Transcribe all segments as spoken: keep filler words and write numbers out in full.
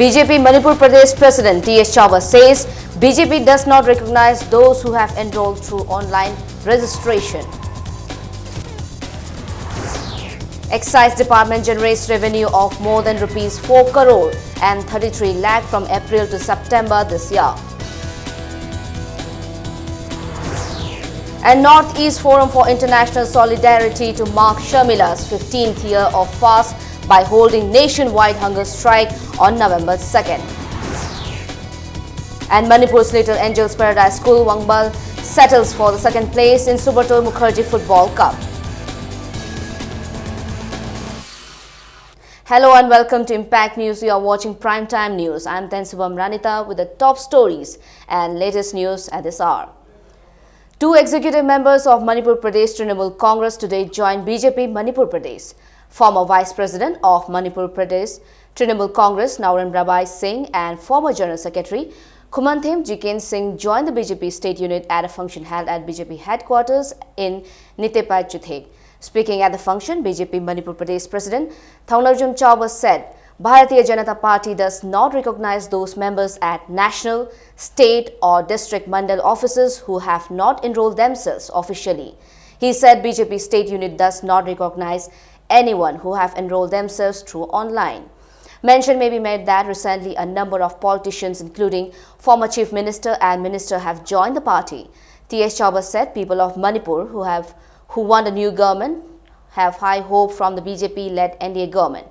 B J P Manipur Pradesh President T S Chauba says B J P does not recognize those who have enrolled through online registration. Excise Department generates revenue of more than rupees four crore and thirty-three lakh from April to September this year. And Northeast Forum for International Solidarity to mark Sharmila's fifteenth year of fast by holding nationwide hunger strike on November second. And Manipur's Little Angels Paradise School, Wangbal, settles for the second place in Subrata Mukherjee Football Cup. Hello and welcome to Impact News. You are watching Prime Time News. I'm Tensubam Ranita with the top stories and latest news at this hour. Two executive members of Manipur Pradesh Trinamool Congress today joined B J P Manipur Pradesh. Former Vice President of Manipur Pradesh Trinamool Congress, Naoram Rabai Singh, and former General Secretary Khumanthem Jiken Singh joined the B J P state unit at a function held at B J P headquarters in Nitepai Chuthek. Speaking at the function, B J P Manipur Pradesh President Thongnarjom Chauba said Bharatiya Janata Party does not recognize those members at national, state or district mandal offices who have not enrolled themselves officially. He said B J P state unit does not recognize anyone who have enrolled themselves through online. Mention may be made that recently a number of politicians, including former Chief Minister and Minister, have joined the party. T S Chauba said people of Manipur who have who want a new government have high hope from the B J P-led N D A government.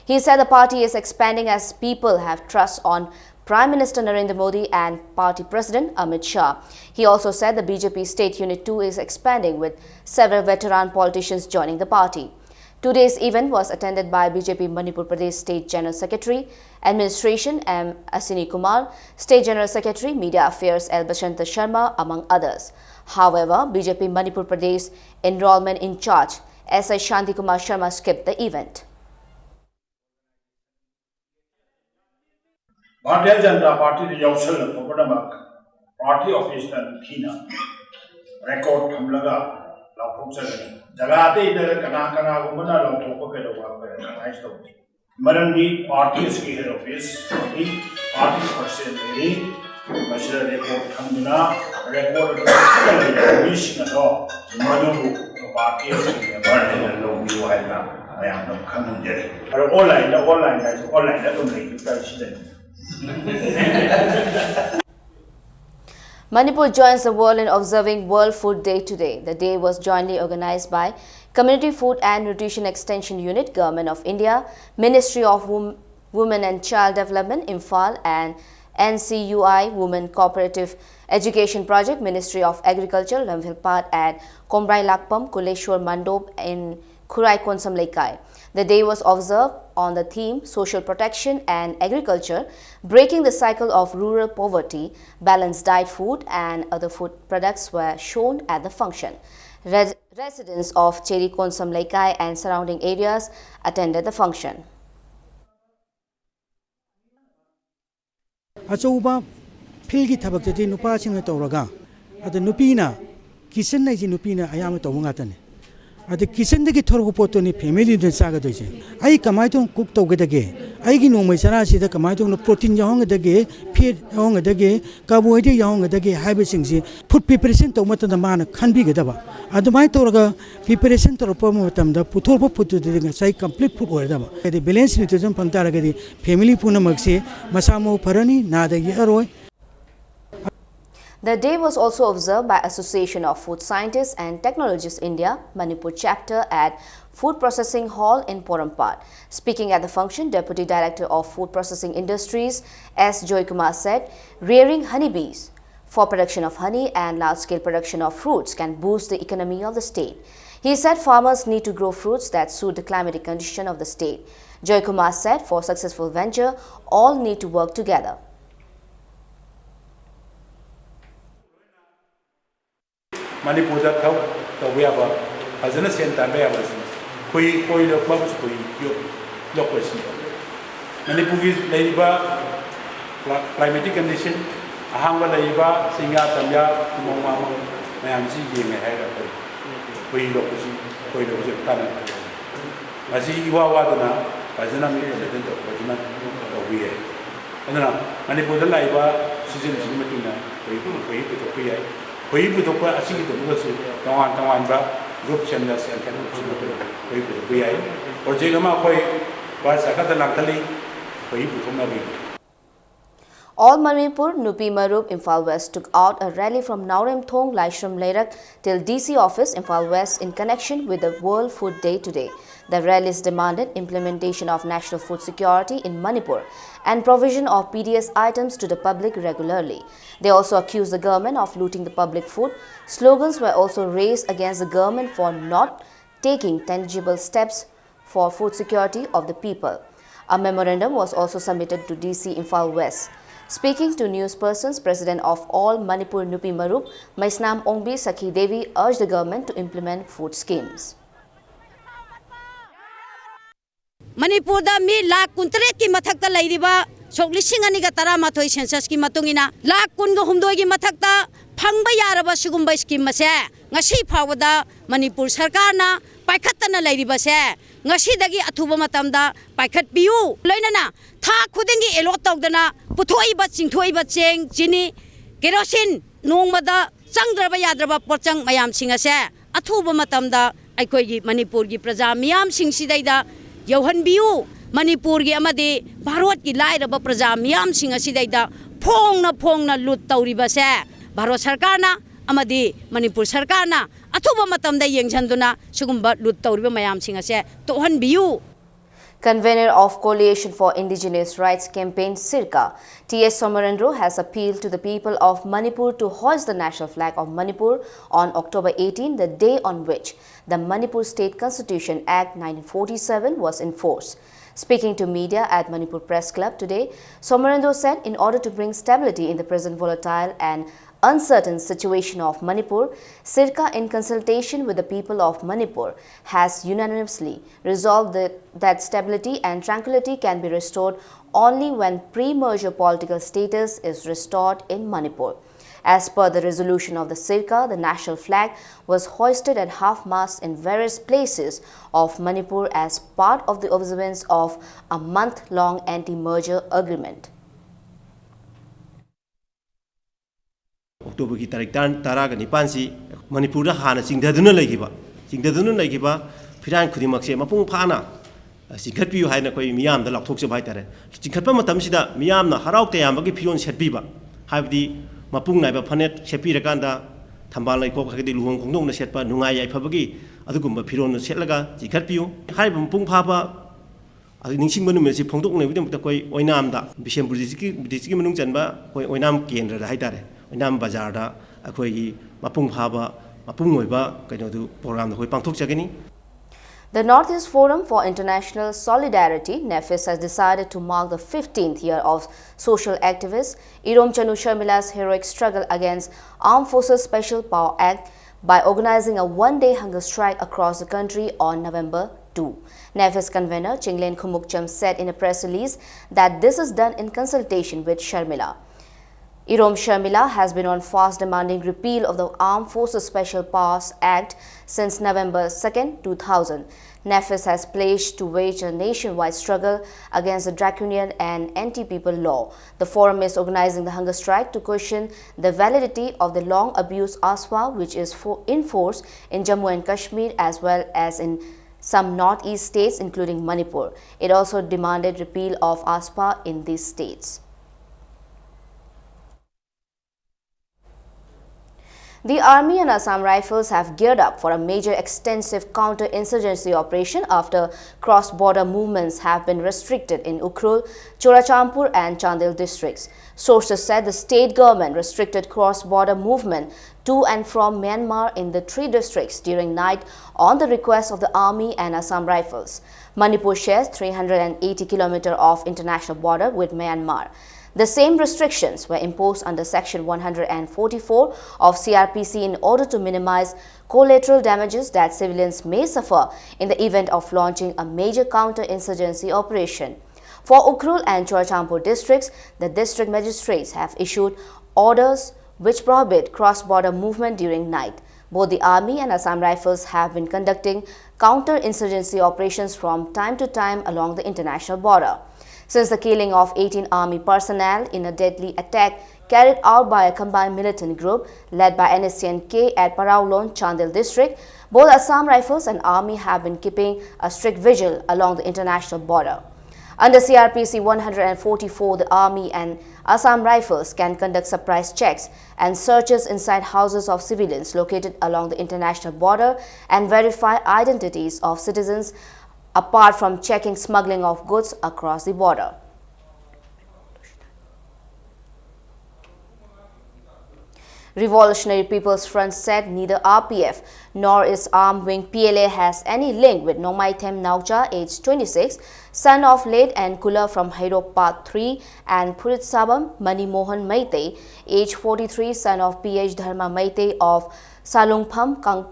He said the party is expanding as people have trust on Prime Minister Narendra Modi and party President Amit Shah. He also said the B J P State Unit two is expanding with several veteran politicians joining the party. Today's event was attended by B J P Manipur Pradesh State General Secretary, Administration M Ashwini Kumar, State General Secretary, Media Affairs L Bashanta Sharma, among others. However, B J P Manipur Pradesh Enrollment in Charge S I Shanti Kumar Sharma skipped the event. Bharatiya Janata ꯄꯥꯔꯇꯤꯗ ꯌꯥꯎꯁꯜꯂꯛꯄ ꯄꯨꯝꯅꯃꯛ party ꯑꯣꯐꯤꯁꯇ ꯅꯤꯡꯊꯤꯅ record ꯊꯝꯂꯒ ꯂꯥꯎꯊꯣꯛꯆꯒꯅꯤ꯫ ꯖꯒꯥ ꯑꯇꯩꯗ ꯀꯅꯥ ꯀꯅꯥꯒꯨꯝꯕꯅ ꯂꯥꯎꯊꯣꯛꯄ ꯀꯩꯗꯧꯕ ꯑꯩꯈꯣꯏ ꯔꯦꯀꯣꯒꯅꯥꯏꯖ ꯇꯧꯗꯦ꯫ ꯃꯔꯝꯗꯤ ꯄꯥꯔꯇꯤ ꯑꯁꯤꯒꯤ ꯍꯦꯗ ꯑꯣꯐꯤꯁ ꯑꯃꯗꯤ ꯄꯥꯔꯇꯤ ꯄ꯭ꯔꯁꯤꯗꯦꯟ ꯂꯩꯔꯤ꯫ ꯃꯁꯤꯗ ꯔꯦꯀꯣꯔꯗ ꯊꯝꯗꯨꯅ ꯔꯦꯀꯣꯔꯗ ꯑꯗꯨ ꯂꯩꯔꯤꯕ ꯃꯤꯁꯤꯡ ꯑꯗꯣ ꯃꯗꯨꯕꯨ ꯄꯥꯔꯇꯤ ꯑꯁꯤꯒꯤ ꯃꯦꯝꯕꯔꯅ ꯂꯧꯕꯤꯌꯨ ꯍꯥꯏꯗꯅ ꯃꯌꯥꯝꯗ ꯈꯪꯍꯟꯖꯔꯤ꯫ ꯑꯗꯣ ꯑꯣꯟꯂꯥꯏꯟꯗ ꯑꯣꯟꯂꯥꯏꯟ ꯍꯥꯏꯁꯨ ꯑꯣꯟꯂꯥꯏꯟꯗ ꯑꯗꯨꯝ ꯂꯩꯕꯤꯕ ꯁꯤꯗꯅꯤ꯫ Manipur joins the world in observing World Food Day today. The day was jointly organized by Community Food and Nutrition Extension Unit, Government of India, Ministry of Wom- Women and Child Development, Imphal, and N C U I Women Cooperative Education Project, Ministry of Agriculture, Lamphel Pat and Kombrai Lakpam, Kuleshwar Mandop in Khurai Konsam Leikai. The day was observed on the theme Social Protection and Agriculture, Breaking the Cycle of Rural Poverty, Balanced Diet Food and other food products were shown at the function. Res- residents of Cheri Konsam Leikai and surrounding areas attended the function. ꯑꯆꯧꯕ ꯐꯤꯜꯒꯤ ꯊꯕꯛꯇꯗꯤ ꯅꯨꯄꯥꯁꯤꯡꯅ ꯇꯧꯔꯒ, ꯑꯗ ꯅꯨꯄꯤꯅ, kitchen ꯍꯥꯏꯁꯤ ꯅꯨꯄꯤꯅ ꯑꯌꯥꯝꯕ ꯇꯧꯕ ꯉꯥꯛꯇꯅꯤ꯫ ꯑꯗ ꯀꯤꯆꯟꯗꯒꯤ ꯊꯣꯔꯛꯄ ꯄꯣꯠꯇꯨꯅꯤ ꯐꯦꯃꯤꯂꯤꯗꯨꯅ ꯆꯥꯒꯗꯣꯏꯁꯦ꯫ ꯑꯩ ꯀꯃꯥꯏꯅ ꯇꯧꯅ ꯀꯨꯛ ꯇꯧꯒꯗꯒꯦ? ꯑꯩꯒꯤ ꯅꯣꯡꯃꯩ ꯆꯔꯥꯁꯤꯗ ꯀꯃꯥꯏꯅ ꯇꯧꯅ ꯄ꯭ꯔꯣꯇꯤꯟ ꯌꯥꯎꯍꯟꯒꯗꯒꯦ, ꯐꯦꯠ ꯌꯥꯎꯍꯟꯒꯗꯒꯦ, ꯀꯥꯔꯕꯣꯍꯥꯏꯗ꯭ꯔꯦꯠ ꯌꯥꯎꯍꯟꯒꯗꯒꯦ ꯍꯥꯏꯕꯁꯤꯡꯁꯤ ꯐꯨꯗ ꯄ꯭ꯔꯤꯄꯦꯔꯦꯁꯟ ꯇꯧꯕ ꯃꯇꯝꯗ ꯃꯥꯅ ꯈꯟꯕꯤꯒꯗꯕ꯫ ꯑꯗꯨꯃꯥꯏꯅ ꯇꯧꯔꯒ ꯄ꯭ꯔꯤꯄꯦꯔꯦꯁꯟ ꯇꯧꯔꯛꯄ ꯃꯇꯝꯗ ꯄꯨꯊꯣꯔꯛꯄ ꯐꯨꯗꯇꯨꯗꯤ ꯉꯁꯥꯏ ꯀꯝꯄ꯭ꯂꯤꯠ ꯐꯨꯗ ꯑꯣꯏꯔꯗꯕ꯫ ꯍꯥꯏꯗꯤ ꯕꯦꯂꯦꯟꯁ ꯅ꯭ꯌꯨꯇ꯭ꯔꯤꯁꯟ ꯐꯪ ꯇꯥꯔꯒꯗꯤ ꯐꯦꯃꯤꯂꯤ ꯄꯨꯝꯅꯃꯛꯁꯤ ꯃꯁꯥ ꯃꯎ ꯐꯔꯅꯤ, ꯅꯥꯗ ꯌꯦꯛꯑꯔꯣꯏ꯫ The day was also observed by Association of Food Scientists and Technologists India, Manipur chapter at Food Processing Hall in Porompat. Speaking at the function, Deputy Director of Food Processing Industries S Joykumar said, rearing honeybees for production of honey and large-scale production of fruits can boost the economy of the state. He said farmers need to grow fruits that suit the climatic condition of the state. Joykumar said for successful venture, all need to work together. ꯃꯅꯤꯄꯨꯔꯗ ꯊꯕꯛ ꯇꯧꯕ ꯌꯥꯕ, ꯐꯖꯅ ꯁꯦꯟ ꯇꯥꯟꯕ ꯌꯥꯕ ꯑꯁꯤ ꯈꯣꯏ, ꯈꯣꯏ ꯂꯣꯛꯄ, ꯈꯣꯏ ꯌꯣꯛ-, ꯌꯣꯛꯄꯁꯤ꯫ ꯃꯅꯤꯄꯨꯔꯒꯤ ꯂꯩꯔꯤꯕ ꯀ꯭ꯂꯥꯏꯃꯦꯇꯤꯛ ꯀꯟꯗꯤꯁꯟ, ꯑꯍꯥꯡꯕ ꯂꯩꯔꯤꯕ ꯆꯤꯡꯌꯥ ꯇꯝꯌꯥ, ꯎꯃꯪ ꯋꯥꯃꯪ ꯃꯌꯥꯝꯁꯤ ꯌꯦꯡꯉꯦ ꯍꯥꯏꯔꯒ ꯑꯩꯈꯣꯏ ꯈꯣꯏ ꯂꯣꯛꯄꯁꯤ, ꯈꯣꯏ ꯂꯣꯛꯄꯁꯤ ꯀꯥꯟꯅꯕ꯫ ꯃꯁꯤ ꯏꯋꯥ ꯋꯥꯗꯅ ꯐꯖꯅ ꯃꯤ ꯃꯦꯟꯇꯦꯟ ꯇꯧ ꯐꯖꯅ ꯇꯧꯕ ꯌꯥꯏ꯫ ꯑꯗꯨꯅ ꯃꯅꯤꯄꯨꯔꯗ ꯂꯥꯛꯏꯕ ꯁꯤꯖꯟꯁꯤꯒꯤ ꯃꯇꯨꯡ ꯏꯟꯅ ꯈꯣꯏꯍꯤ ꯈꯣꯏꯍꯤ ꯄꯨꯊꯣꯛꯄ ꯌꯥꯏ꯫ ꯈꯣꯏꯍꯤ ꯄꯨꯊꯣꯛꯄ ꯑꯁꯤꯒꯤꯗꯃꯛꯇꯁꯨ ꯇꯣꯉꯥꯟ ꯇꯣꯉꯥꯟꯕ ꯒ꯭ꯔꯨꯞ ꯁꯦꯝꯅ ꯁꯦꯜ ꯍꯦꯜꯞ ꯒ꯭ꯔꯨꯞ ꯁꯦꯝꯒꯠꯇꯨꯅ ꯈꯣꯏꯍꯤ ꯄꯨꯊꯣꯛꯄ ꯌꯥꯏ꯫ ꯄ꯭ꯔꯣꯖꯦꯛ ꯑꯃ ꯑꯩꯈꯣꯏ Bharat ꯁꯔꯀꯥꯔꯗ ꯂꯥꯡꯈꯠꯂꯤ ꯈꯣꯏꯍꯤ ꯄꯨꯊꯣꯛꯅꯕꯒꯤ꯫ All Manipur Nupi Marup Imphal West took out a rally from Naoremthong Laishram Leirak till D C office Imphal West in connection with the World Food Day today. The rallies demanded implementation of national food security in Manipur and provision of P D S items to the public regularly. They also accused the government of looting the public food. Slogans were also raised against the government for not taking tangible steps for food security of the people. A memorandum was also submitted to D C Imphal West. Speaking to news persons, President of All Manipur Nupi Marup, Maisnam Ongbi Sakhi Devi urged the government to implement food schemes. ꯃꯅꯤꯄꯨꯔꯗ ꯃꯤ ꯂꯥꯈ ꯀꯨꯟꯇꯔꯦꯠꯀꯤ ꯃꯊꯛꯇ ꯂꯩꯔꯤꯕ, ꯁꯣꯛ ꯂꯤꯁꯤꯡ ꯑꯅꯤꯒ ꯇꯔꯥꯃꯥꯊꯣꯏ ꯁꯦꯟꯁꯁꯀꯤ ꯃꯇꯨꯡ ꯏꯟꯅ ꯂꯥꯈ ꯀꯨꯟꯒ ꯍꯨꯝꯗꯣꯏꯒꯤ ꯃꯊꯛꯇ ꯐꯪꯕ ꯌꯥꯔꯕ ꯁꯤꯒꯨꯝꯕ ꯁ꯭ꯀꯤꯝ ꯑꯁꯦ ꯉꯁꯤ ꯐꯥꯎꯕꯗ ꯃꯅꯤꯄꯨꯔ ꯁꯔꯀꯥꯔꯅ ꯄꯥꯏꯈꯠꯇꯅ ꯂꯩꯔꯤꯕꯁꯦ ꯉꯁꯤꯗꯒꯤ ꯑꯊꯨꯕ ꯃꯇꯝꯗ ꯄꯥꯏꯈꯠꯄꯤꯌꯨ꯫ ꯂꯣꯏꯅꯅ ꯊꯥ ꯈꯨꯗꯤꯡꯒꯤ ꯑꯦꯂꯣꯠ ꯇꯧꯗꯅ ꯄꯨꯊꯣꯛꯏꯕ ꯆꯤꯡꯊꯣꯛꯏꯕ ꯆꯦꯡ, ꯆꯤꯅꯤ, ꯀꯦꯔꯣꯁꯤꯟ, ꯅꯣꯡꯃꯗ ꯆꯪꯗ꯭ꯔꯕ ꯌꯥꯗ꯭ꯔꯕ ꯄꯣꯠꯆꯪ ꯃꯌꯥꯝꯁꯤꯡ ꯑꯁꯦ ꯑꯊꯨꯕ ꯃꯇꯝꯗ ꯑꯩꯈꯣꯏꯒꯤ ꯃꯅꯤꯄꯨꯔꯒꯤ ꯄ꯭ꯔꯖꯥ ꯃꯤꯌꯥꯝꯁꯤꯡꯁꯤꯗꯩꯗ ꯌꯧꯍꯟꯕꯤꯌꯨ꯫ ꯃꯅꯤꯄꯨꯔꯒꯤ ꯑꯃꯗꯤ ꯚꯥꯔꯠꯀꯤ ꯂꯥꯏꯔꯕ ꯄ꯭ꯔꯖꯥ ꯃꯤꯌꯥꯝꯁꯤꯡ ꯑꯁꯤꯗꯩꯗ ꯐꯣꯡꯅ ꯐꯣꯡꯅ ꯂꯨꯠ ꯇꯧꯔꯤꯕꯁꯦ ꯚꯥꯔꯠ ꯁꯔꯀꯥꯔꯅ ꯑꯃꯗꯤ ꯃꯅꯤꯄꯨꯔ ꯁꯔꯀꯥꯔꯅ ꯑꯊꯨꯕ ꯃꯇꯝꯗ ꯌꯦꯡꯁꯤꯟꯗꯨꯅ ꯁꯤꯒꯨꯝꯕ ꯂꯨꯠ ꯇꯧꯔꯤꯕ ꯃꯌꯥꯝꯁꯤꯡ ꯑꯁꯦ ꯇꯣꯛꯍꯟꯕꯤꯌꯨ꯫ Convener of Coalition for Indigenous Rights Campaign, SIRCA, T S Somarendro has appealed to the people of Manipur to hoist the national flag of Manipur on October eighteen, the day on which the Manipur State Constitution Act nineteen forty-seven was enforced. Speaking to media at Manipur Press Club today, Somarendro said in order to bring stability in the present volatile and uncertain situation of Manipur, SIRCA, in consultation with the people of Manipur, has unanimously resolved that, that stability and tranquility can be restored only when pre-merger political status is restored in Manipur. As per the resolution of the SIRCA, the national flag was hoisted at half-mast in various places of Manipur as part of the observance of a month-long anti-merger agreement. ꯑꯣꯛꯇꯣꯕꯔꯒꯤ ꯇꯥꯔꯤꯛ ꯇꯔꯥ ꯇꯔꯥꯒ ꯅꯤꯄꯥꯟꯁꯤ ꯃꯅꯤꯄꯨꯔꯗ ꯍꯥꯟꯅ ꯆꯤꯡꯊꯗꯨꯅ ꯂꯩꯈꯤꯕ ꯆꯤꯡꯊꯗꯨꯅ ꯂꯩꯈꯤꯕ ꯐꯤꯔꯥꯟ ꯈꯨꯗꯤꯡꯃꯛꯁꯦ ꯃꯄꯨꯡ ꯐꯥꯅ ꯆꯤꯡꯈꯠꯄꯤꯌꯨ ꯍꯥꯏꯅ ꯑꯩꯈꯣꯏ ꯃꯤꯌꯥꯝꯗ ꯂꯥꯎꯊꯣꯛꯆꯕ ꯍꯥꯏꯇꯥꯔꯦ꯫ ꯆꯤꯡꯈꯠꯄ ꯃꯇꯝꯁꯤꯗ ꯃꯤꯌꯥꯝꯅ ꯍꯔꯥꯎ ꯇꯌꯥꯝꯕꯒꯤ ꯐꯤꯔꯣꯜ ꯁꯦꯠꯄꯤꯕ, ꯍꯥꯏꯕꯗꯤ ꯃꯄꯨꯡ ꯅꯥꯏꯕ ꯐꯅꯦꯛ ꯁꯦꯠꯄꯤꯔꯀꯥꯟꯗ ꯊꯝꯕꯥꯜ ꯂꯩꯈꯣꯛ ꯍꯥꯏꯗꯤ ꯂꯨꯍꯣꯡ ꯈꯣꯡꯗꯣꯡꯕꯗ ꯁꯦꯠꯄ ꯅꯨꯡꯉꯥꯏ ꯌꯥꯏꯐꯕꯒꯤ ꯑꯗꯨꯒꯨꯝꯕ ꯐꯤꯔꯣꯜ ꯁꯦꯠꯂꯒ ꯆꯤꯡꯈꯠꯄꯤꯌꯨ꯫ ꯍꯥꯏꯔꯤꯕ ꯃꯄꯨꯡ ꯐꯥꯕ ꯑꯗꯨ ꯅꯤꯡꯁꯤꯡꯕ ꯅꯨꯃꯤꯠ ꯑꯁꯤ ꯐꯣꯡꯗꯣꯛꯅꯕꯒꯤꯗꯃꯛꯇ ꯑꯩꯈꯣꯏ ꯑꯣꯏꯅꯥꯝꯗ, ꯕꯤꯁꯦꯝꯄꯨꯔ ꯗꯤꯁꯇ꯭ꯔꯤꯛꯀꯤ, ꯗꯤꯁꯇ꯭ꯔꯤꯛꯀꯤ ꯃꯅꯨꯡ ꯆꯟꯕ ꯑꯩꯈꯣꯏ ꯑꯣꯏꯅꯥꯝ ꯀꯦꯟꯗ꯭ꯔꯗ ꯍꯥꯏꯇꯥꯔꯦ, ꯑꯣꯏꯅꯥꯝ ꯕꯖꯥꯔꯗ ꯑꯩꯈꯣꯏꯒꯤ ꯃꯄꯨꯡ ꯐꯥꯕ, ꯃꯄꯨꯡ ꯑꯣꯏꯕ ꯀꯩꯅꯣꯗꯨ ꯄ꯭ꯔꯣꯒ꯭ꯔꯥꯝꯗꯨ ꯑꯩꯈꯣꯏ ꯄꯥꯡꯊꯣꯛꯆꯒꯅꯤ꯫ The North East Forum for International Solidarity, NEFIS, has decided to mark the fifteenth year of social activist Irom Chanu Sharmila's heroic struggle against Armed Forces Special Power Act by organizing a one-day hunger strike across the country on November two. NEFIS convener Chinglen Khumukcham said in a press release that this is done in consultation with Sharmila. Irom Sharmila has been on fast demanding repeal of the Armed Forces Special Powers Act since November second, two thousand. NEFIS has pledged to wage a nationwide struggle against the draconian and anti-people law. The forum is organizing the hunger strike to question the validity of the long abused AFSPA, which is fo-, in force in Jammu and Kashmir as well as in some northeast states, including Manipur. It also demanded repeal of AFSPA in these states. The Army and Assam Rifles have geared up for a major extensive counter-insurgency operation after cross-border movements have been restricted in Ukhrul, Churachandpur and Chandel districts. Sources said the state government restricted cross-border movement to and from Myanmar in the three districts during night on the request of the Army and Assam Rifles. Manipur shares three hundred eighty kilometer of international border with Myanmar. The same restrictions were imposed under Section one hundred forty-four of C R P C in order to minimize collateral damages that civilians may suffer in the event of launching a major counter-insurgency operation. For Ukhrul and Churachandpur districts, the district magistrates have issued orders which prohibit cross-border movement during night. Both the Army and Assam Rifles have been conducting counter-insurgency operations from time to time along the international border. Since the killing of eighteen Army personnel in a deadly attack carried out by a combined militant group led by N S C N K at Paraulon, Chandel district, both Assam Rifles and Army have been keeping a strict vigil along the international border. Under C R P C one hundred forty-four, the Army and Assam Rifles can conduct surprise checks and searches inside houses of civilians located along the international border and verify identities of citizens, apart from checking smuggling of goods across the border. Revolutionary People's Front said neither R P F nor its armed wing P L A has any link with Nomaithem Naocha, age twenty-six, son of late N Kula from Heirok Part three, and Phurit Sabam Mani Mohan Meitei, age forty-three, son of P H Dharma Meitei of Salungpham, Kang-,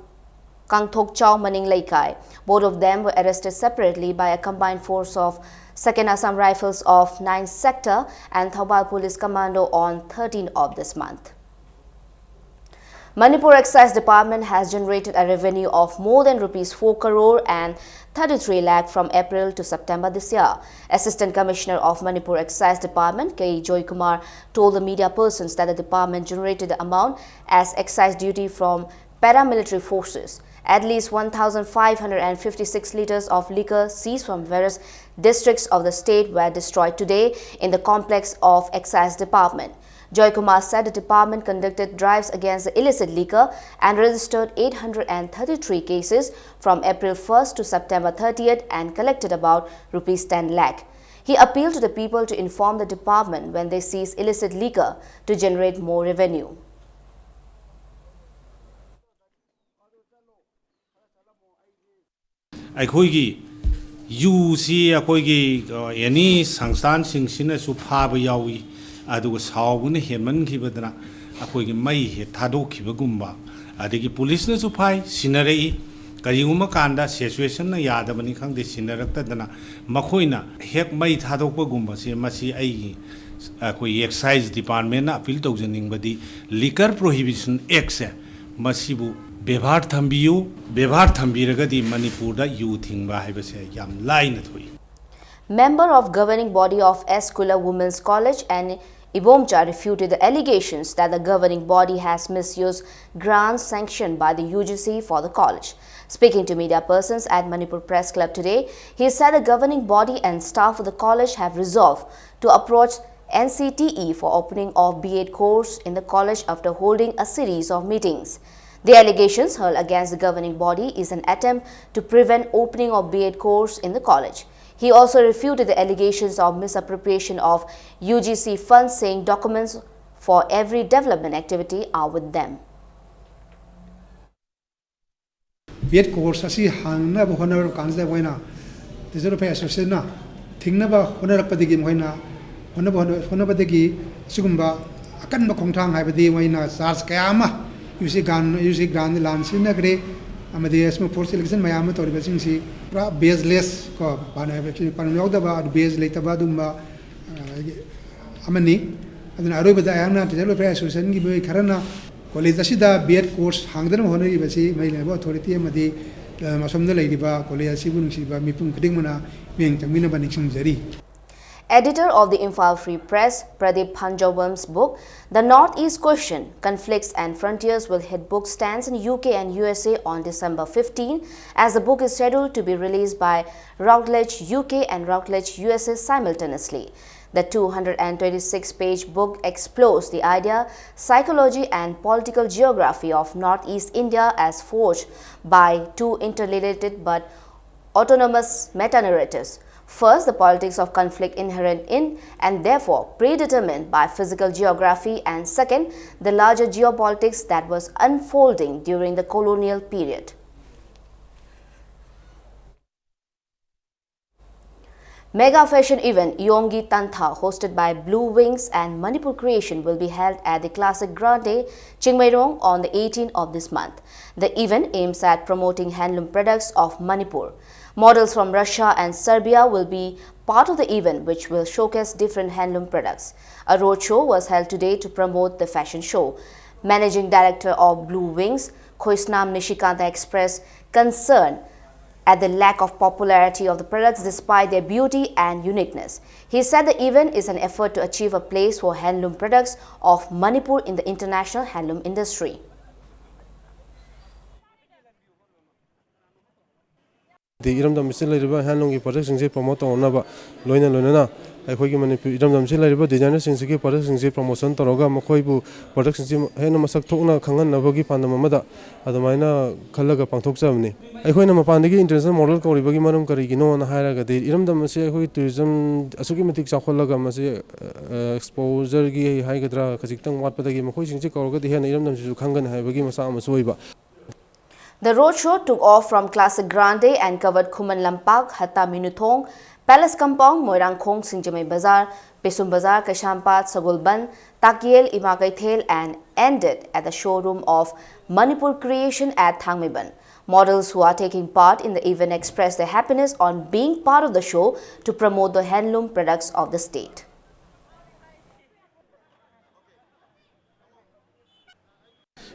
Kangthokchao Maning Leikai. Both of them were arrested separately by a combined force of Second Assam Rifles of ninth Sector and Thoubal Police Commando on thirteen of this month. Manipur Excise Department has generated a revenue of more than rupees four crore and thirty-three lakh from April to September this year. Assistant Commissioner of Manipur Excise Department K Joykumar told the media persons that the department generated the amount as excise duty from paramilitary forces. At least one thousand five hundred fifty-six liters of liquor seized from various districts of the state were destroyed today in the complex of Excise Department. Joykumar said the department conducted drives against the illicit liquor and registered eight hundred thirty-three cases from April first to September thirtieth and collected about rupees ten lakh. He appealed to the people to inform the department when they seize illicit liquor to generate more revenue. ꯑꯩꯈꯣꯏꯒꯤ ꯌꯨꯁꯤ ꯑꯩꯈꯣꯏꯒꯤ ꯑꯦꯅꯤ ꯁꯪꯁꯊꯥꯟꯁꯤꯡꯁꯤꯅꯁꯨ ꯐꯥꯕ ꯌꯥꯎꯏ꯫ ꯑꯗꯨꯒ ꯁꯥꯎꯕꯅ ꯍꯦꯟꯃꯟꯈꯤꯕꯗꯅ ꯑꯩꯈꯣꯏꯒꯤ ꯃꯩ ꯍꯦꯛ ꯊꯥꯗꯣꯛꯈꯤꯕꯒꯨꯝꯕ, ꯑꯗꯒꯤ ꯄꯨꯂꯤꯁꯅꯁꯨ ꯐꯥꯏ, ꯁꯤꯟꯅꯔꯛꯏ꯫ ꯀꯔꯤꯒꯨꯝꯕ ꯀꯥꯟꯗ ꯁꯤꯆꯨꯋꯦꯁꯟꯅ ꯌꯥꯗꯕꯅꯤ ꯈꯪꯗꯦ, ꯁꯤꯟꯅꯔꯛꯇꯗꯅ ꯃꯈꯣꯏꯅ ꯍꯦꯛ ꯃꯩ ꯊꯥꯗꯣꯛꯄꯒꯨꯝꯕꯁꯦ, ꯃꯁꯤ ꯑꯩꯒꯤ ꯑꯩꯈꯣꯏ ꯑꯦꯛꯁꯥꯏꯖ ꯗꯤꯄꯥꯔꯠꯃꯦꯟꯅ ꯑꯄꯤꯜ ꯇꯧꯖꯅꯤꯡꯕꯗꯤ, ꯂꯤꯀꯔ ꯄ꯭ꯔꯣꯍꯤꯕꯤꯁꯟ ꯑꯦꯛꯁꯦ, ꯃꯁꯤꯕꯨ ꯕꯦꯕꯥꯔ ꯊꯝꯕꯤꯌꯨ꯫ ꯕꯦꯕꯥꯔ ꯊꯝꯕꯤꯔꯒꯗꯤ ꯃꯅꯤꯄꯨꯔꯗ ꯌꯨ ꯊꯤꯡꯕ ꯍꯥꯏꯕꯁꯦ ꯌꯥꯝ ꯂꯥꯏꯅ ꯊꯣꯛꯏ꯫ Member of governing body of Eskular Women's College and Ibomcha refuted the allegations that the governing body has misused grants sanctioned by the U G C for the college. Speaking to media persons at Manipur Press Club today, he said the governing body and staff of the college have resolved to approach N C T E for opening of B Ed course in the college after holding a series of meetings. The allegations hurled against the governing body is an attempt to prevent opening of B Ed course in the college. He also refuted the allegations of misappropriation of U G C funds, saying documents for every development activity are with them. B Ed course ꯑꯁꯤ ꯍꯥꯡꯅꯕ ꯍꯣꯠꯅꯔꯛꯄ ꯀꯥꯟꯁꯤꯗ ꯑꯩꯈꯣꯏꯅ teacher welfare ꯑꯦꯁꯣꯁꯤꯌꯦꯁꯟꯅ ꯊꯤꯡꯅꯕ ꯍꯣꯠꯅꯔꯛꯄꯗꯒꯤ ꯃꯈꯣꯏꯅ ꯍꯣꯠꯅꯕ ꯍꯣꯠꯅꯕꯗꯒꯤ ꯑꯁꯤꯒꯨꯝꯕ ꯑꯀꯟꯕ ꯈꯣꯡꯊꯥꯡ ꯍꯥꯏꯕꯗꯤ ꯃꯣꯏꯅ ꯆꯥꯔꯖ ꯀꯌꯥ ꯑꯃ ꯌꯨ ꯁꯤ ꯒ꯭ꯔꯥꯟ ꯌꯨ ꯁꯤ ꯒ꯭ꯔꯥꯟꯗ ꯂꯥꯟ ꯁꯤꯖꯤꯟꯅꯈ꯭ꯔꯦ꯫ ꯑꯃꯗꯤ ꯑꯁꯤꯒꯨꯝꯕ ꯐꯣꯔꯁ ꯁꯦꯂꯦꯛꯁꯟ ꯃꯌꯥꯝ ꯑꯃ ꯇꯧꯔꯤꯕꯁꯤꯡꯁꯤ ꯄꯨꯔꯥ ꯕꯦꯖꯂꯦꯁ ꯀꯣ, ꯄꯥꯟꯗꯝ ꯌꯥꯎꯗꯕ, ꯕꯦꯖ ꯂꯩꯇꯕ ꯑꯗꯨꯒꯨꯝꯕ ꯑꯃꯅꯤ꯫ ꯑꯗꯨꯅ ꯑꯔꯣꯏꯕꯗ ꯑꯩꯍꯥꯛꯅ ꯇꯤꯆꯔ ꯋꯦꯜꯐꯤꯌꯔ ꯑꯦꯁꯣꯁꯤꯌꯦꯁꯟꯒꯤ ꯃꯤꯑꯣꯏ ꯈꯔꯅ ꯀꯣꯂꯦꯖ ꯑꯁꯤꯗ ꯕꯤ ꯑꯦꯗ ꯀꯣꯔꯁ ꯍꯥꯡꯗꯅꯕ ꯍꯣꯠꯅꯔꯤꯕꯁꯤ ꯃꯔꯤ ꯂꯩꯅꯕ ꯑꯣꯊꯣꯔꯤꯇꯤ ꯑꯃꯗꯤ ꯑꯁꯣꯝꯗ ꯂꯩꯔꯤꯕ ꯀꯣꯂꯦꯖ ꯑꯁꯤꯕꯨ ꯅꯨꯡꯁꯤꯕ ꯃꯤꯄꯨꯝ ꯈꯨꯗꯤꯡꯃꯛꯅ ꯃꯤꯠꯌꯦꯡ ꯆꯪꯕꯤꯅꯕ ꯅꯤꯡꯁꯤꯡꯖꯔꯤ꯫ Editor of the Imphal Free Press, Pradeep Phanjawam's book, The Northeast Question, Conflicts and Frontiers, will hit book stands in U K and U S A on December fifteen, as the book is scheduled to be released by Routledge U K and Routledge U S A simultaneously. The two hundred twenty-six page book explores the idea, psychology, and political geography of Northeast India as forged by two interrelated but autonomous meta narratives. First, the politics of conflict inherent in and therefore predetermined by physical geography, and second, the larger geopolitics that was unfolding during the colonial period. Mega fashion event Yonggi Tantha, hosted by Blue Wings and Manipur Creation, will be held at the Classic Grande, Chingmeirong, on the eighteenth of this month. The event aims at promoting handloom products of Manipur. Models from Russia and Serbia will be part of the event, which will showcase different handloom products. A roadshow was held today to promote the fashion show. Managing Director of Blue Wings, Khoisnam Nishikanta, expressed concern at the lack of popularity of the products despite their beauty and uniqueness. He said the event is an effort to achieve a place for handloom products of Manipur in the international handloom industry. ꯗꯤ ꯏꯔꯝꯗꯝ ꯑꯁꯤꯗ ꯂꯩꯔꯤꯕ ꯍꯦꯟꯂꯨꯝꯒꯤ ꯄ꯭ꯔꯗꯛꯁꯤꯡꯁꯦ promote ꯇꯧꯅꯅꯕ, ꯂꯣꯏꯅ ꯂꯣꯏꯅꯅ ꯑꯩꯈꯣꯏꯒꯤ ꯃꯅꯤꯄꯨꯔ ꯏꯔꯝꯗꯝꯁꯤꯗ ꯂꯩꯔꯤꯕ ꯗꯤꯖꯥꯏꯅꯔꯁꯤꯡꯁꯤꯒꯤ ꯄ꯭ꯔꯗꯛꯁꯤꯡꯁꯦ promotion ꯇꯧꯔꯒ ꯃꯈꯣꯏꯕꯨ ꯄ꯭ꯔꯗꯛꯁꯤꯡꯁꯤ ꯍꯦꯟꯅ ꯃꯁꯛ ꯊꯣꯛꯅ ꯈꯪꯍꯟꯅꯕꯒꯤ ꯄꯥꯟꯗꯝ ꯑꯃꯗ ꯑꯗꯨꯃꯥꯏꯅ ꯈꯜꯂꯒ ꯄꯥꯡꯊꯣꯛꯆꯕꯅꯤ꯫ ꯑꯩꯈꯣꯏꯅ ꯃꯄꯥꯟꯗꯒꯤ ꯏꯟꯇꯔꯅꯦꯁꯅꯦꯜ ꯃꯣꯗꯦꯜ ꯀꯧꯔꯤꯕꯒꯤ ꯃꯔꯝ ꯀꯔꯤꯒꯤꯅꯣꯅ ꯍꯥꯏꯔꯒꯗꯤ, ꯏꯔꯝꯗꯝ ꯑꯁꯤ ꯑꯩꯈꯣꯏꯒꯤ ꯇꯨꯔꯤꯖꯝ ꯑꯁꯨꯛꯀꯤ ꯃꯇꯤꯛ ꯆꯥꯎꯈꯠꯂꯒ ꯃꯁꯤ ꯑꯦꯛꯁꯄꯣꯖꯔꯒꯤ ꯍꯥꯏꯒꯗ꯭ꯔꯥ, ꯈꯖꯤꯛꯇꯪ ꯋꯥꯠꯄꯗꯒꯤ ꯃꯈꯣꯏꯁꯤꯡꯁꯤ ꯀꯧꯔꯒꯗꯤ ꯍꯦꯟꯅ ꯏꯔꯝꯗꯝꯁꯤꯁꯨ ꯈꯪꯒꯅꯤ ꯍꯥꯏꯕꯒꯤ ꯃꯆꯥꯛ ꯑꯃꯁꯨ ꯑꯣꯏꯕ꯫ The roadshow took off from Classic Grande and covered Khuman Lampak, Hatta Minuthong, Palace Compound, Moirangkhong, Singjamei Bazar, Pisum Bazar, Kaishampat, Sagulban, Takiel, Ima Keithel, and ended at the showroom of Manipur Creation at Thangmeiban. Models who are taking part in the event expressed their happiness on being part of the show to promote the handloom products of the state.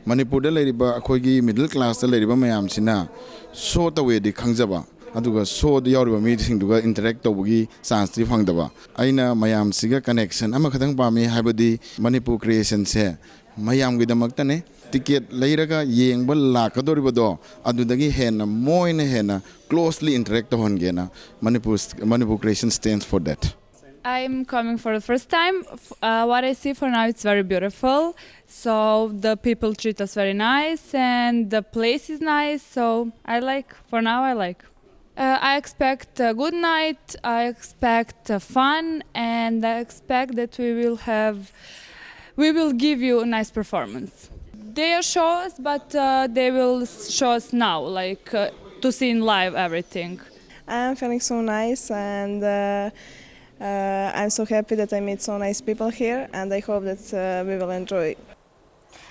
ꯃꯅꯤꯄꯨꯔꯗ ꯂꯩꯔꯤꯕ ꯑꯩꯈꯣꯏꯒꯤ middle ꯀ꯭ꯂꯥꯁꯇ ꯂꯩꯔꯤꯕ ꯃꯌꯥꯝꯁꯤꯅ ꯁꯣ ꯇꯧꯋꯦꯗꯤ ꯈꯪꯖꯕ, ꯑꯗꯨꯒ ꯁꯣꯗ ꯌꯥꯎꯔꯤꯕ ꯃꯤꯁꯤꯡꯗꯨꯒ interact ꯇꯧꯕꯒꯤ ꯆꯥꯟꯁꯇꯤ ꯐꯪꯗꯕ꯫ ꯑꯩꯅ ꯃꯌꯥꯝꯁꯤꯒ ꯀꯅꯦꯛꯁꯟ ꯑꯃꯈꯛꯇꯪ ꯄꯥꯝꯃꯤ, ꯍꯥꯏꯕꯗꯤ ꯃꯅꯤꯄꯨꯔ ꯀ꯭ꯔꯤꯌꯦꯁꯟꯁꯦ ꯃꯌꯥꯝꯒꯤꯗꯃꯛꯇꯅꯦ꯫ ꯇꯤꯀꯦꯠ ꯂꯩꯔꯒ ꯌꯦꯡꯕ ꯂꯥꯛꯀꯗꯧꯔꯤꯕꯗꯣ, ꯑꯗꯨꯗꯒꯤ ꯍꯦꯟꯅ ꯃꯣꯏꯅ ꯍꯦꯟꯅ ꯀ꯭ꯂꯣꯁꯂꯤ ꯏꯟꯇꯔꯦꯛ ꯇꯧꯍꯟꯒꯦꯅ Manipur, Manipur creation stands for that. I'm coming for the first time. F- Uh, what I see for now, it's very beautiful. So the people treat us very nice, and the place is nice. So I like. For now, I like. Uh, I expect a good night. I expect uh, fun, and I expect that we will have, we will give you a nice performance. They are shows, but uh, they will show us now, like uh, to see in live everything. I'm feeling so nice, and uh, uh, I'm so happy that I meet so nice people here, and I hope that uh, we will enjoy.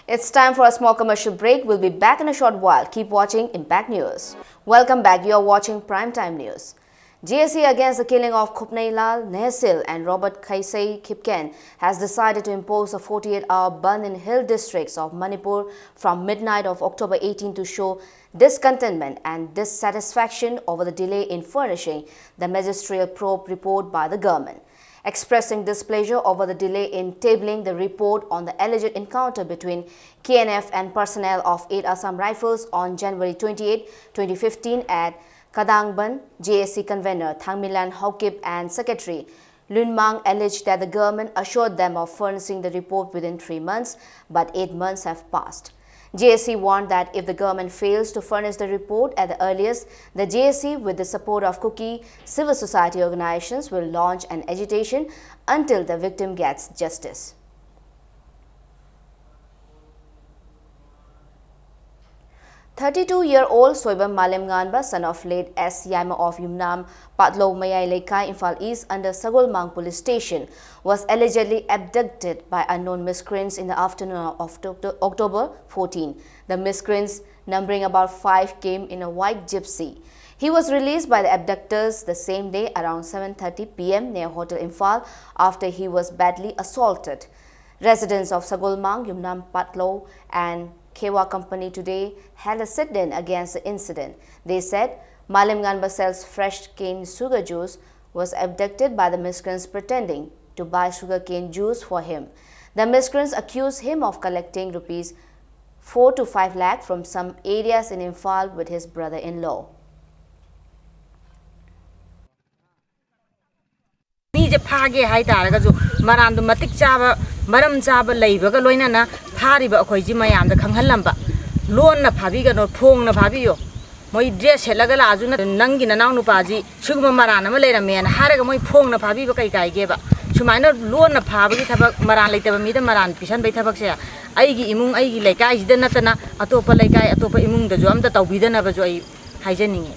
It's time for a small commercial break. We'll be back in a short while. Keep watching Impact News. Welcome back. You're watching Prime Time News. J A C against the killing of Khupnei Lal, Nehsil and Robert Khaisei Khipken has decided to impose a forty-eight hour bandh in hill districts of Manipur from midnight of October eighteen to show discontentment and dissatisfaction over the delay in furnishing the magisterial probe report by the government. Expressing displeasure over the delay in tabling the report on the alleged encounter between K N F and personnel of eight Assam Rifles on January twenty-eighth, twenty fifteen at Kadangban, J A C convener Thangmilan Haokip and secretary Lunmang alleged that the government assured them of furnishing the report within three months, but eight months have passed. J A C warned that if the government fails to furnish the report at the earliest, the J A C, with the support of Kuki civil society organizations, will launch an agitation until the victim gets justice. Thirty-two-year-old Soibam Malem Nganba, son of late S Yaima of Yumnam Patlo Mayai Leikai, Imphal East, under Sagolmang Police Station, was allegedly abducted by unknown miscreants in the afternoon of Octo- October fourteen. The miscreants, numbering about five, came in a white gypsy. He was released by the abductors the same day around seven thirty p m near Hotel Imphal after he was badly assaulted. Residents of Sagolmang, Yumnam Patlo, and Khewa Company today held a sit-in against the incident. They said Malem Nganba sells fresh cane sugar juice, was abducted by the miscreants pretending to buy sugarcane juice for him. The miscreants accused him of collecting rupees four to five lakh from some areas in Imphal with his brother-in-law. ꯃꯤꯁꯦ ꯐꯥꯒꯦ ꯍꯥꯏꯇꯥꯔꯒꯁꯨ ꯃꯔꯥꯟꯗꯣ ꯃꯇꯤꯛ ꯆꯥꯕ, ꯃꯔꯝ ꯆꯥꯕ ꯂꯩꯕꯒ ꯂꯣꯏꯅꯅ ꯐꯥꯔꯤꯕ ꯑꯩꯈꯣꯏꯁꯤ ꯃꯌꯥꯝꯗ ꯈꯪꯍꯜꯂꯝꯕ꯫ ꯂꯣꯟꯅ ꯐꯥꯕꯤꯒꯅꯣ, ꯐꯣꯡꯅ ꯐꯥꯕꯤꯌꯣ꯫ ꯃꯣꯏ dress ꯁꯦꯠꯂꯒ ꯂꯥꯛꯑꯁꯨ ꯅꯠꯇ꯭ꯔ ꯅꯪꯒꯤ ꯅꯅꯥꯎ ꯅꯨꯄꯥꯁꯤ ꯁꯤꯒꯨꯝꯕ ꯃꯔꯥꯟ ꯑꯃ ꯂꯩꯔꯝꯃꯦꯅ ꯍꯥꯏꯔꯒ ꯃꯣꯏ ꯐꯣꯡꯅ ꯐꯥꯕꯤꯕ ꯀꯩ ꯀꯥꯏꯒꯦꯕ? ꯁꯨꯃꯥꯏꯅ ꯂꯣꯟꯅ ꯐꯥꯕꯒꯤ ꯊꯕꯛ, ꯃꯔꯥꯟ ꯂꯩꯇꯕ ꯃꯤꯗ ꯃꯔꯥꯟ ꯄꯤꯁꯟꯕꯒꯤ ꯊꯕꯛꯁꯦ ꯑꯩꯒꯤ ꯏꯃꯨꯡ, ꯑꯩꯒꯤ ꯂꯩꯀꯥꯏꯁꯤꯗ ꯅꯠꯇꯅ ꯑꯇꯣꯞꯄ ꯂꯩꯀꯥꯏ, ꯑꯇꯣꯞꯄ ꯏꯃꯨꯡꯗꯁꯨ ꯑꯝꯇ ꯇꯧꯕꯤꯗꯅꯕꯁꯨ ꯑꯩ ꯍꯥꯏꯖꯅꯤꯡꯉꯤ꯫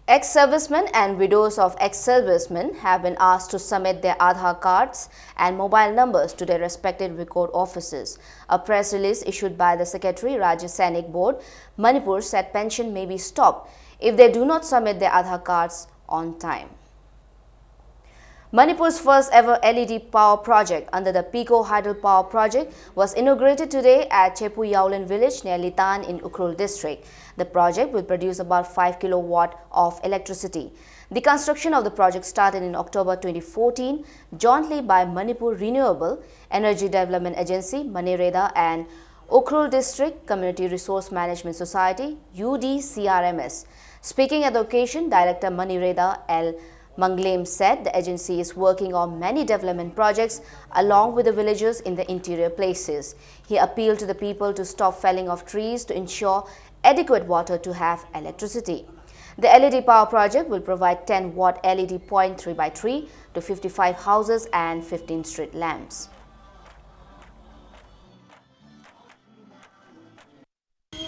Ex-servicemen and widows of ex-servicemen have been asked to submit their Aadhaar cards and mobile numbers to their respected record offices. A press release issued by the secretary, Rajya Sainik Board, Manipur, said pension may be stopped if they do not submit their Aadhaar cards on time. Manipur's first ever L E D power project under the Pico Hydel Power Project was inaugurated today at Chepu Yaolin village near Litan in Ukhrul district. The project will produce about five kilowatt of electricity. The construction of the project started in October twenty fourteen, jointly by Manipur Renewable Energy Development Agency, MANREDA, and Ukhrul District Community Resource Management Society, U D C R M S. Speaking at the occasion, Director MANREDA L Manglem said the agency is working on many development projects along with the villagers in the interior places. He appealed to the people to stop felling of trees to ensure adequate water to have electricity. The L E D power project will provide ten watt L E D point three by three to fifty-five houses and fifteen street lamps.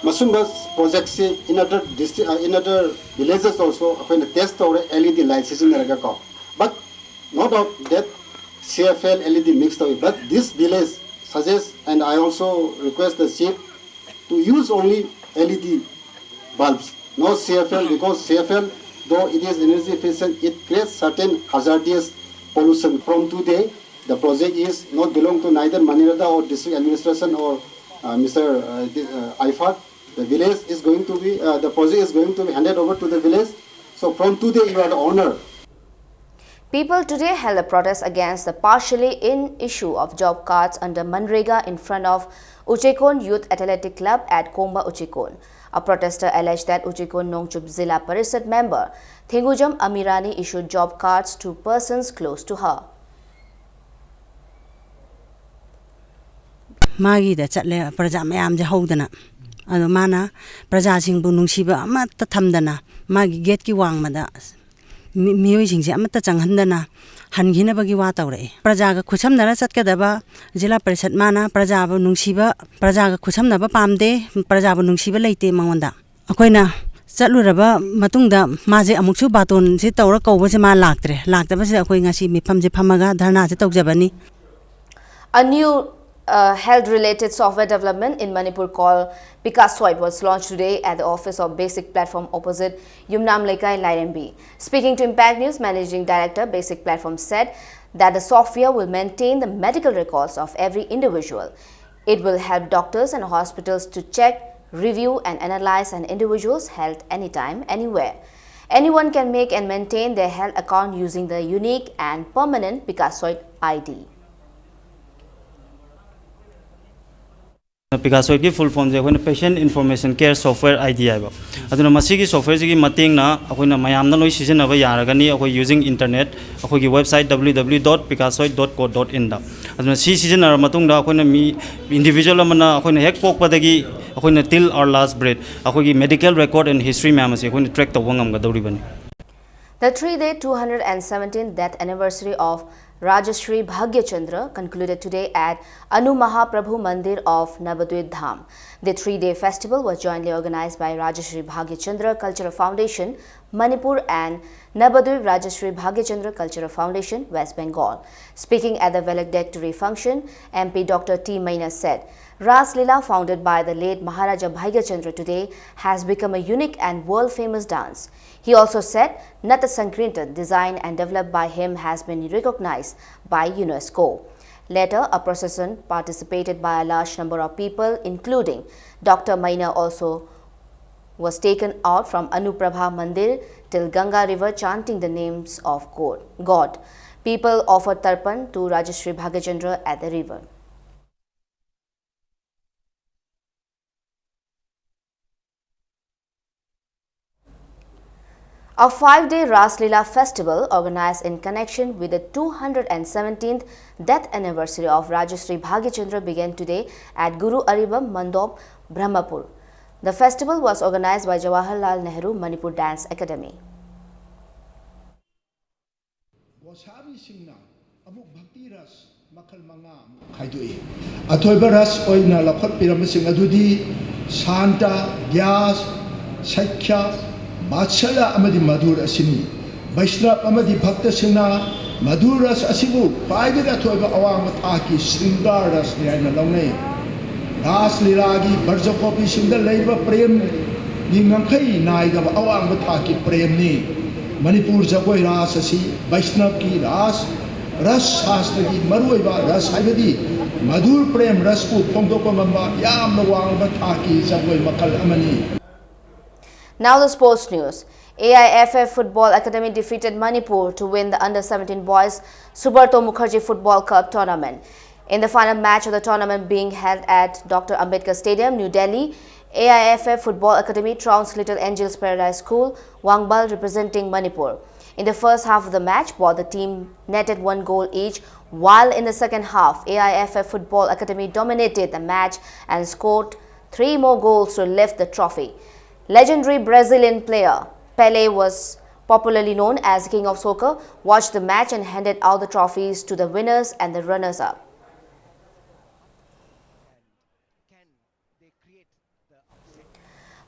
ꯃꯁꯨꯝꯕ projectꯁꯤ in other district, uh, in other villages also ꯑꯩꯈꯣꯏꯅ test ꯇꯧꯔꯦ L E D light ꯁꯤꯖꯤꯟꯅꯔꯒ ꯀꯣ, but no doubt that C F L L E D mix ꯇꯧꯏ, but this village suggest and I also request the chief to use only L E D bulbs, no C F L, because C F L, though it is energy efficient, it creates certain hazardous pollution. From today, the project is not belong to neither MANREDA or district administration or uh, Mister Uh, the, uh, IFAD. The village is going to be, uh, the project is going to be handed over to the village. So from today, you are the owner. People today held a protest against the partially in issue of job cards under MANREGA in front of Uchekon Youth Athletic Club at Kongba Uchekon. A protester alleged that Uchekon Nongchup Zilla Parishad member Thengujam Amirani issued job cards to persons close to her. ꯃꯥꯒꯤꯗ ꯆꯠꯂꯦ ꯄ꯭ꯔꯖꯥ ꯃꯌꯥꯝꯁꯦ ꯍꯧꯗꯅ꯫ ꯑꯗꯣ ꯃꯥꯅ ꯄ꯭ꯔꯖꯥꯁꯤꯡꯕꯨ ꯅꯨꯡꯁꯤꯕ ꯑꯃꯠꯇ ꯊꯝꯗꯅ ꯃꯥꯒꯤ gateꯀꯤ ꯋꯥꯡꯃꯗ ꯃꯤ- ꯃꯤꯑꯣꯏꯁꯤꯡꯁꯦ ꯑꯃꯠꯇ ꯆꯪꯍꯟꯗꯅ ꯍꯟꯈꯤꯅꯕꯒꯤ ꯋꯥ ꯇꯧꯔꯛꯑꯦ꯫ ꯄ꯭ꯔꯖꯥꯒ ꯈꯨꯠꯁꯝꯅꯔ ꯆꯠꯀꯗꯕ ꯖꯤꯂꯥ ꯄꯔꯤꯁꯠ ꯃꯥꯅ ꯄ꯭ꯔꯖꯥꯕꯨ ꯅꯨꯡꯁꯤꯕ, ꯄ꯭ꯔꯖꯥꯒ ꯈꯨꯠꯁꯝꯅꯕ ꯄꯥꯝꯗꯦ, ꯄ꯭ꯔꯖꯥꯕꯨ ꯅꯨꯡꯁꯤꯕ ꯂꯩꯇꯦ ꯃꯉꯣꯟꯗ꯫ ꯑꯩꯈꯣꯏꯅ ꯆꯠꯂꯨꯔꯕ ꯃꯇꯨꯡꯗ ꯃꯥꯁꯦ ꯑꯃꯨꯛꯁꯨ ꯕꯥꯇꯣꯟꯁꯦ ꯇꯧꯔ ꯀꯧꯕꯁꯦ ꯃꯥ ꯂꯥꯛꯇ꯭ꯔꯦ꯫ ꯂꯥꯛꯇꯕꯁꯤꯗ ꯑꯩꯈꯣꯏ ꯉꯁꯤ ꯃꯤꯐꯝꯁꯦ ꯐꯝꯃꯒ ꯙꯔꯅꯥꯁꯦ ꯇꯧꯖꯕꯅꯤ꯫ A new uh, health-related software development in Manipur called Pikasoid was launched today at the office of Basic Platform opposite Yumnam Leikai, Lairembi. Speaking to Impact News, Managing Director, Basic Platform, said that the software will maintain the medical records of every individual. It will help doctors and hospitals to check, review, and analyze an individual's health anytime, anywhere. Anyone can make and maintain their health account using the unique and permanent Pikasoid I D. Pikasoid-ꯀꯤ full form-ꯁꯦ ꯑꯩꯈꯣꯏꯅ Patient Information Care Software I D ꯍꯥꯏꯕ꯫ ꯑꯗꯨꯅ ꯃꯁꯤꯒꯤ software-ꯁꯤꯒꯤ ꯃꯇꯦꯡꯅ ꯑꯩꯈꯣꯏꯅ ꯃꯌꯥꯝꯅ ꯂꯣꯏ ꯁꯤꯖꯤꯟꯅꯕ ꯌꯥꯔꯒꯅꯤ꯫ ꯑꯩꯈꯣꯏ using internet, ꯑꯩꯈꯣꯏꯒꯤ website W W W dot pikasoid dot co dot in-ꯗ꯫ ꯑꯗꯨꯅ ꯁꯤ ꯁꯤꯖꯤꯟꯅꯔ ꯃꯇꯨꯡꯗ ꯑꯩꯈꯣꯏꯅ ꯃꯤ individual ꯑꯃꯅ ꯑꯩꯈꯣꯏꯅ ꯍꯦꯛ ꯄꯣꯛꯄꯗꯒꯤ ꯑꯩꯈꯣꯏꯅ till our last breath ꯑꯩꯈꯣꯏꯒꯤ medical record and history ꯃꯌꯥꯝ ꯑꯁꯤ ꯑꯩꯈꯣꯏꯅ track ꯇꯧꯕ ꯉꯝꯒꯗꯧꯔꯤꯕꯅꯤ꯫ The three-day two hundred and seventeenth death anniversary of Rajashri Bhagyachandra concluded today at Anu Mahaprabhu Mandir of Navadvip Dham. The three-day festival was jointly organized by Rajashri Bhagyachandra Cultural Foundation, Manipur, and Navadvip Rajashri Bhagyachandra Cultural Foundation, West Bengal. Speaking at the valedictory function, M P Doctor T Maina said, Ras Leela, founded by the late Maharaja Bhagyachandra, today has become a unique and world-famous dance. He also said Nat Sankirtan, designed and developed by him, has been recognized by UNESCO. Later, a procession participated by a large number of people, including Doctor Maina, also was taken out from Anuprabha Mandir till Ganga River, chanting the names of God. God. People offered tarpan to Rajashri Bhagyachandra at the river. A five-day Ras Leela festival organized in connection with the two hundred and seventeenth death anniversary of Rajashri Bhagyachandra began today at Guru Aribam Mandop, Brahmapur. The festival was organized by Jawaharlal Nehru Manipur Dance Academy. ꯒꯣꯁꯥꯃꯤꯁꯤꯡꯅ ꯑꯃꯨꯛ ꯚꯛꯇꯤ ꯔꯁ ꯃꯈꯜ ꯃꯉꯥ ꯑꯃꯨꯛ ꯈꯥꯏꯗꯣꯛꯏ꯫ ꯑꯊꯣꯏꯕ ꯔꯁ ꯑꯣꯏꯅ ꯂꯧꯈꯠꯄꯤꯔꯝꯕꯁꯤꯡ ꯑꯗꯨꯗꯤ ꯁꯥꯟꯇ, ꯒ꯭ꯌꯥꯁ, ꯁꯥꯈ꯭ꯌ, ꯕꯥꯠꯁꯂ꯭ꯌ ꯑꯃꯗꯤ ꯃꯙꯨꯔ ꯑꯁꯤꯅꯤ꯫ ꯕꯩꯁꯅꯕ ꯑꯃꯗꯤ ꯚꯛꯇꯁꯤꯡꯅ ꯃꯙꯨꯔ ꯔꯁ ꯑꯁꯤꯕꯨ ꯈ꯭ꯋꯥꯏꯗꯒꯤ ꯑꯊꯣꯏꯕ ꯑꯋꯥꯡꯕ ꯊꯥꯛꯀꯤ ꯁ꯭ꯔꯤꯡꯒꯥꯔ ꯔꯁꯅꯤ ꯍꯥꯏꯅ ꯂꯧꯅꯩ꯫ ꯔꯥꯁ ꯂꯤꯂꯥꯒꯤ ꯕ꯭ꯔꯖꯒꯣꯄꯤꯁꯤꯡꯗ ꯂꯩꯕ ꯄ꯭ꯔꯦꯝꯒꯤ ꯉꯝꯈꯩ ꯅꯥꯏꯗꯕ ꯑꯋꯥꯡꯕ ꯊꯥꯛꯀꯤ ꯄ꯭ꯔꯦꯝꯅꯤ꯫ ꯃꯅꯤꯄꯨꯔ ꯖꯒꯣꯏ ꯔꯥꯁ ꯑꯁꯤ ꯕꯩꯁꯅꯕꯀꯤ ꯔꯥꯁ ꯔꯁ ꯁꯥꯁꯇ꯭ꯔꯒꯤ ꯃꯔꯨꯑꯣꯏꯕ ꯔꯁ ꯍꯥꯏꯕꯗꯤ ꯃꯙꯨꯔ ꯄ꯭ꯔꯦꯝ ꯔꯁꯄꯨ ꯐꯣꯡꯗꯣꯛꯄ ꯉꯝꯕ ꯌꯥꯝꯅ ꯋꯥꯡꯕ ꯊꯥꯛꯀꯤ ꯖꯒꯣꯏ ꯃꯈꯜ ꯑꯃꯅꯤ꯫ Now the sports news. A I F F Football Academy defeated Manipur to win the under seventeen boys Subrata Mukherjee Football Cup tournament. In the final match of the tournament being held at Doctor Ambedkar Stadium, New Delhi, A I F F Football Academy trounced Little Angels Paradise School, Wangbal, representing Manipur. In the first half of the match, both the team netted one goal each, while in the second half, A I F F Football Academy dominated the match and scored three more goals to lift the trophy. Legendary Brazilian player Pele, was popularly known as the King of Soccer, watched the match and handed out the trophies to the winners and the runners-up.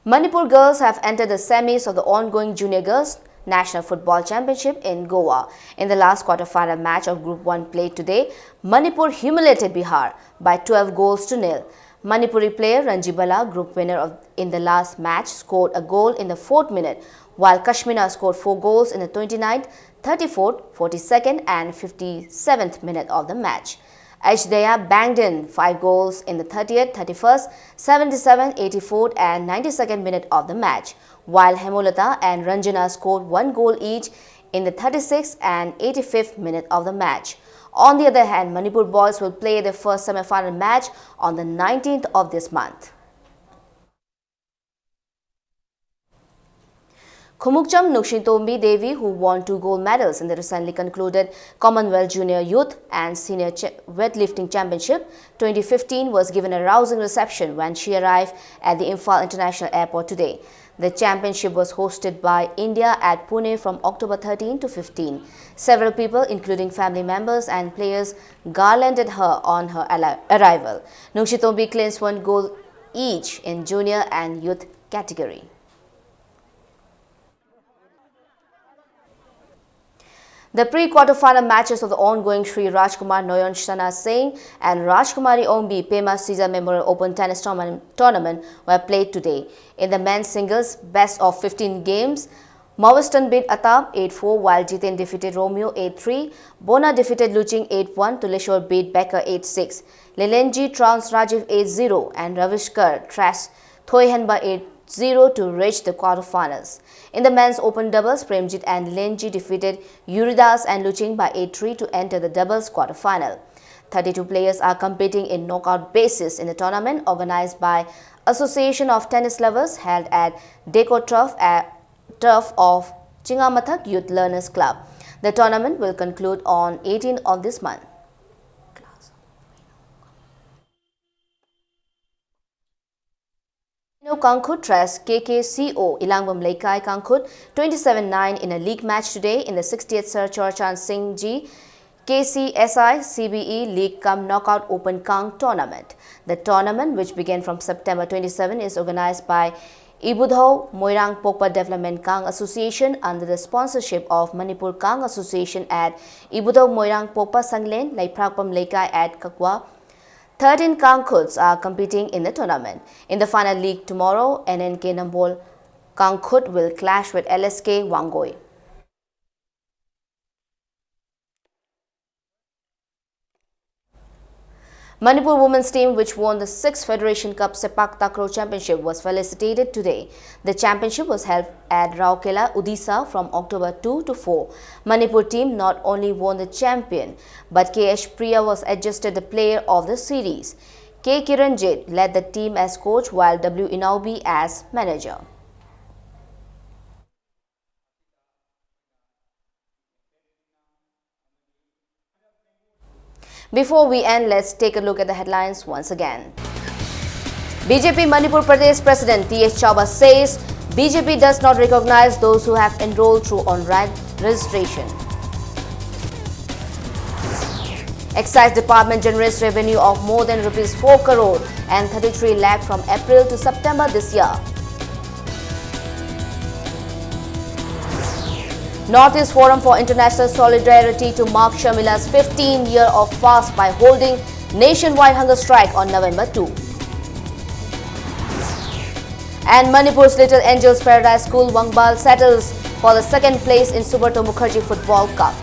Manipur girls have entered the semis of the ongoing Junior Girls National Football Championship in Goa. In the last quarter-final match of Group one played today, Manipur humiliated Bihar by twelve goals to nil. Manipuri player Ranji Bala, group winner of, in the last match, scored a goal in the fourth minute, while Kashmina scored four goals in the twenty-ninth, thirty-fourth, forty-second and fifty-seventh minute of the match. Aishwarya banged in five goals in the thirtieth, thirty-first, seventy-seven, eighty-fourth and ninety-second minute of the match, while Hemolata and Ranjana scored one goal each in the thirty-sixth and eighty-fifth minute of the match. On the other hand, Manipur boys will play their first semi-final match on the nineteenth of this month. Khumukcham Nungshitombi Devi, who won two gold medals in the recently concluded Commonwealth Junior Youth and Senior Ch- Weightlifting Championship twenty fifteen, was given a rousing reception when she arrived at the Imphal International Airport today. The championship was hosted by India at Pune from October thirteen to fifteen. Several people, including family members and players, garlanded her on her alli- arrival. Nungshitombi clinched one gold each in junior and youth category. The pre-quarter-final matches of the ongoing Shri Rajkumar Noyon Shana Singh and Rajkumari Ongbi Pema Sija Memorial Open Tennis Tournament, Tournament were played today. In the men's singles best of fifteen games, Mawistan beat Atab eight four, while Jiten defeated Romeo eight three, Bona defeated Luching eight one, Tuleshwar beat Becker eight six, Lelenji trounced Rajiv eight zero, and Ravishkar thrashed Thoihenba eight zero to reach the quarterfinals. In the men's open doubles, Premjit and Lenji defeated Yuridas and Luching by eight three to enter the doubles quarterfinal. Thirty-two players are competing in knockout basis in the tournament organized by Association of Tennis Lovers, held at Deco Turf, at turf of Chingamathak Youth Learners Club. The tournament will conclude on eighteen of this month. Kangkhut thrashed K K C O Ilangbam Leikai Kangkhut twenty-seven nine in a league match today in the sixtieth Sir Churachan Singh Ji K C S I C B E League cum Knockout Open Kang Tournament. The tournament, which began from September twenty-seven, is organized by Ibudhou Moirang Pokpa Development Kang Association under the sponsorship of Manipur Kang Association at Ibudhou Moirang Pokpa Sanglen, Leiprakpam Leikai at Kakwa. Thirteen Kangkhuts are competing in the tournament. In the final league tomorrow, N N K Nambol Kangkhut will clash with L S K Wangoi. Manipur women's team, which won the sixth Federation Cup Sepak Takraw Championship, was felicitated today. The championship was held at Rourkela, Odisha from October two to four. Manipur team not only won the champion, but K H Priya was adjudged the player of the series. K Kiranjit led the team as coach, while W Inaubi as manager. Before we end, let's take a look at the headlines once again. B J P Manipur Pradesh President T H Chauba says B J P does not recognize those who have enrolled through online registration. Excise Department generates revenue of more than rupees four crore and thirty-three lakh from April to September this year. Northeast Forum for International Solidarity to mark Sharmila's fifteen year of fast by holding nationwide hunger strike on November two. And Manipur's Little Angels Paradise School Wangbal settles for the second place in Subrata Mukherjee Football Cup.